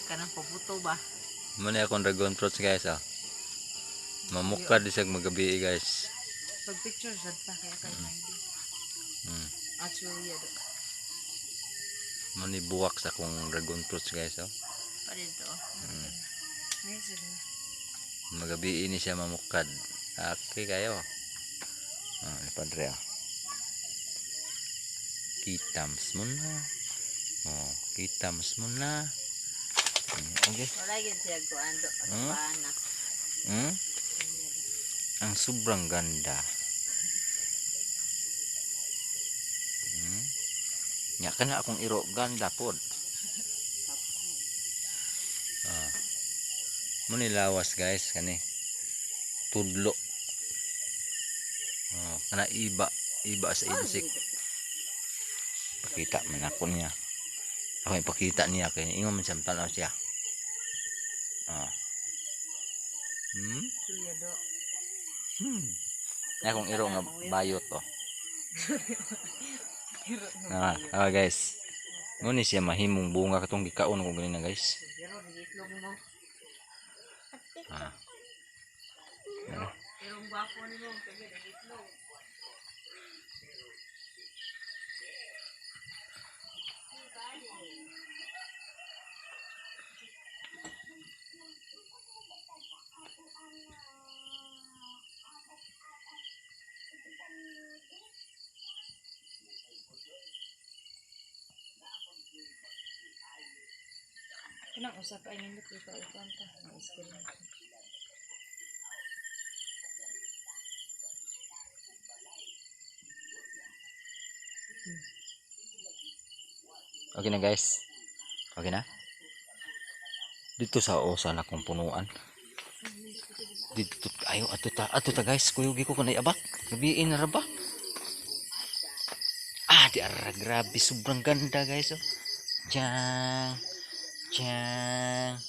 Kanang pabuto ba? Muna akong dragon fruits, guys, ah. Mamukad di siya magabi, guys. Pag picture sad pa kaya kay 90. Actually, yeah, do. Mo ni buwak sa akong dragon fruits, guys, oh. Pa dito. May sila. Magabi ni siya mamukad. Okay kayo. Ah, ni padre, ah. Kitams mo na. Oh, kitams mo na. Okay. Wala gyud siya kuan do. Paana. Ang sobrang ganda. Nya kana akong iro ganda pod. Ah. Mo ni lawas, guys, kani. Tudlo. Oh, kana iba, iba sa insect. Pakita man ako niya. Ako ipakita niya kay ingon man siyang tan-aw siya. Ah. Suya do. Na akong iro nga bayot, oh. Iro nga Ah, bayot. Ah guys. Mo ni siya mahimong bunga katong gikaon ko ganina, guys. Iro itlog mo. Ah. Irong gwapo nimo kay itlog. Kanang usa pa ay nindot ikaw ikuan ka. Ang experience. Okay na, guys. Okay na. Dito sa usa na kong punuan. Dito ayo ato ta, guys, kuyugi ko kanay abak. Gabiin na ra ba? Ah, di ara, grabe, sobrang ganda, guys, oh. Tiyang. Tiyang.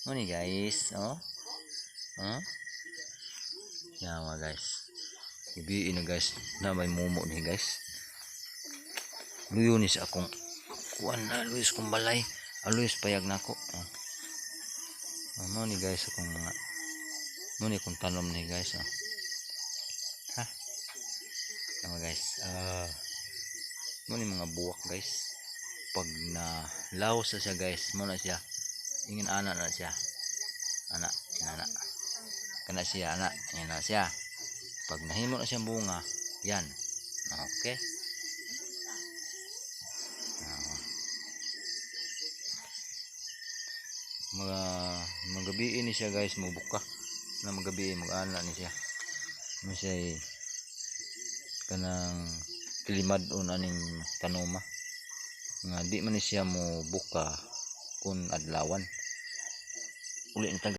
Mo ni, guys, oh. Oh. Yawa, guys. Gabiin na, guys. Na may mumo ni, guys. Luyo ni sa akong kuan na Luis kong balay. Aluis payag na ako. Oh. Oh, mo ni, guys, akong mga mo ni akong tanom ni, guys, oh. Ha. Tama, guys. Ah. Mo ni mga buwak, guys. Pag na laos na siya, guys, mo na siya. Ingin ana na siya. Ana, ana. Kana siya, ana, yan na siya. Pag nahimo na siyang bunga, yan. Okay. Ah. Mga magabi ni siya, guys, mubuka. Na magabi mag-ana ni siya. Mo siya eh, kanang kilimad-on aning tanoma. Nga di man ni siya mo buka kun adlawan. Uli na ta.